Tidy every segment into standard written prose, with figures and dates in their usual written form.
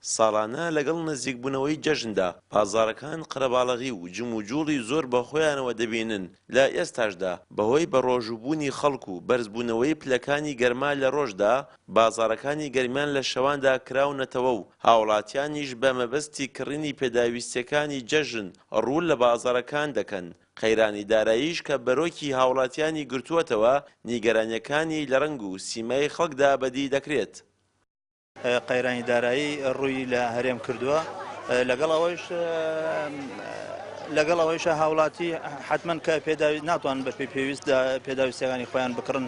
ساڵانە لەگەڵ نزیکبوونەوەی جەژندا بازاڕەکان قەرەباڵغی و جموجوڵی زۆر بەخۆیانەوە دەبینن، لە ئێستاشدا بەهۆی بەڕۆژووبوونی خەڵک و بەرزبوونەوەی پلەکانی گەرما لە ڕۆژدا، بازاڕەکانی گەرمیان لە شەواندا کراونەتەوە و هاوڵاتیانیش بە مەبەستی کڕینی پێداویستیەکانی جەژن ڕوو لە بازاڕەکان دەکەن، قەیرانی داراییش کە بەرۆکی هاوڵاتیانی گرتووەتەوە، نیگەرانیەکانی لە ڕەنگ و سیمای خەڵکدا بەدی دەکرێت. قەیرانی دارایی ڕووی لە هەرێم کردووە لەگەڵ ئەوەیش لەگەڵ ئەوەیشە هاوڵاتی حتمما کە پێداوی ناتوان بە پێی پێویست پێداویستەکانی خۆیان بکڕن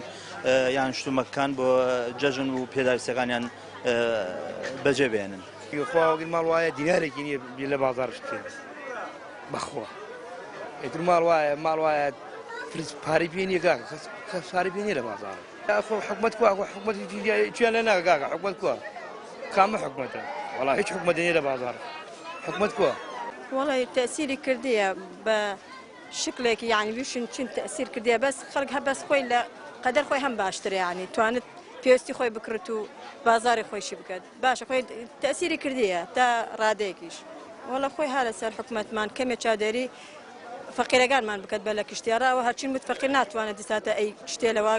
یان شتومەکان بۆ جەژن و پێداویستەکانیان بەجێ بێنن. خواگەر ماڵ وایە دینارێکی نییە لە بازاڕ شتێ بەخوا ئیتر ماڵ وایە ماڵ وایە فرس پارەی پێ نییە کاکە کەس پارەی پێ نییە لە بازاڕ. خۆ حکومەت کوا خۆ حکومەت چیان لێ ناکا کاکە حکومەت کوا کامە حکومەتە وەڵا هیچ حکومەت نییە لە بازاڕ حکومەت کوا. وەڵی تەسیری کردیە بە شکلێک یعنی بیشن چین تەسیر کردیە بەس خەڵک هە بەس خۆی لە قەدەر خۆی هەم باشترە یعنی توانت پێویستی خۆی بکڕت و بازاری خۆیشی بکات باشە خۆی تەسیری کردیە تا ڕادەیەکیش وەڵا خۆی ها لەسەر حکومەتمان کەمێ چاودێری فەقیرەکانمان بکات بە لە کشتیاڕاوە هەرچین بوت فەقیر ناتوانێت دیساتە ئەی شتێ لەوە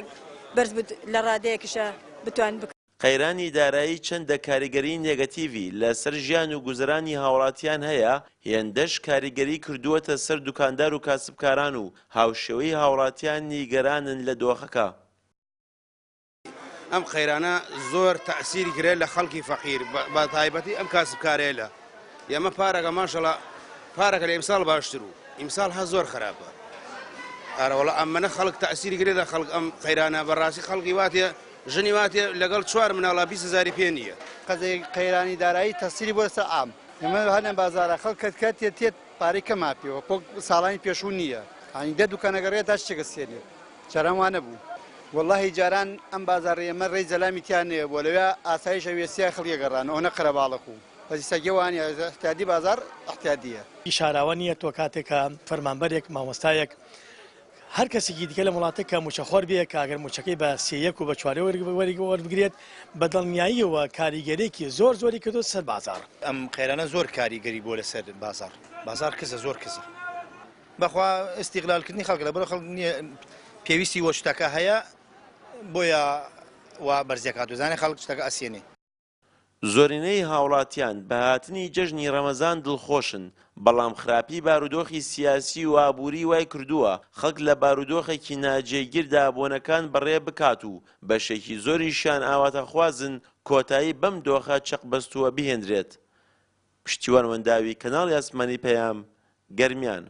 بەرز بوت لە ڕادەیەکیشە بتوان بک. قەیرانی دارایی چەندە کاریگەری نێگەتیڤی لە سەر ژیان و گوزەرانی هاوڵاتیان هەیە، هێندەش کاریگەری کردووەتە سەر دوکاندار و کاسبکاران و هاوشێوەی هاوڵاتیان نیگەرانن لە دۆخەکە. ئەم قەیرانە زۆر تەئسیری کرێ لە خەڵکی فەقیر بە تایبەتی ئەم کاسبکارەیلە ئێمە پارەکە ماشەڵا پارەکە لە ئیمساڵ باشتر و ئیمساڵ هە زۆر خراپە ئارەوەڵا ئەمەنە خەڵک تەئسیری کرێ لە خەڵک ئەم قەیرانە بەڕاستی خەڵکی واتێ ژنی واتێ لەگەڵ چوار مناڵا 20 هزاری پێ نییە. قەزەی قەیرانی دارایی تەسیری بۆ سەر عام ئێمە هەر لەم بازارە خەڵک کەت کەت تێت تێت پارەی کەم هاپیەوە پۆک ساڵانی پێشوو نییە یانی دە دوکانەگەڕێ تا شتێکە سێنێت جاران وا نەبوو. وەڵاهی جاران ئەم بازاڕەی ئێمە ڕێی زەلامی تیا نەیەبووە لەوێ ئاسایش ئەوێسیا خەڵکی ئەگەڕان ئەوەنە قەرەباڵغ بوو بەس ئیستا گێ وانیە ئیعتیادی بازاڕ ئیعتیادیە. شاراوە نییە تۆ کاتێک کە فەرمانبەرێک، مامۆستایەک، هەر کەسێکی دیکە لەم وڵاتە کە مووچەخۆر بێ کە ئەگەر مووچەکەی بە سێ یەک و بە چوارێ وەربگرێت بە دڵنیاییەوە کاریگەرێکی زۆر زۆری کردووە سەر بازاڕ. ئەم قەیرانە زۆر کاریگەری بووە لەسەر بازاڕ، بازاڕ کزە زۆر کزە. بەخوا ئیستیغلال کردنی خەڵکە لەبەرئەوە خەڵک نییە پێویستی وە شتەکە هەیە بۆیە وا بەرزیەکات و زانێ خەڵک شتەکە ئەسێنێ. زۆرینەی هاوڵاتیان بە هاتنی جەژنی ڕەمەزان دڵخۆشن، بەڵام خراپی بارودۆخی سیاسی و ئابووری وای کردووە خەڵک لە بارودۆخێکی ناجێگیردا بۆنەکان بەڕێ بکات و بەشێکی زۆریشیان ئاواتەخوازن کۆتایی بەم دۆخە چەقبەستووە بهێندرێت. پشتیوان وەنداوی، کەناڵی ئاسمانی پەیام، گەرمیان.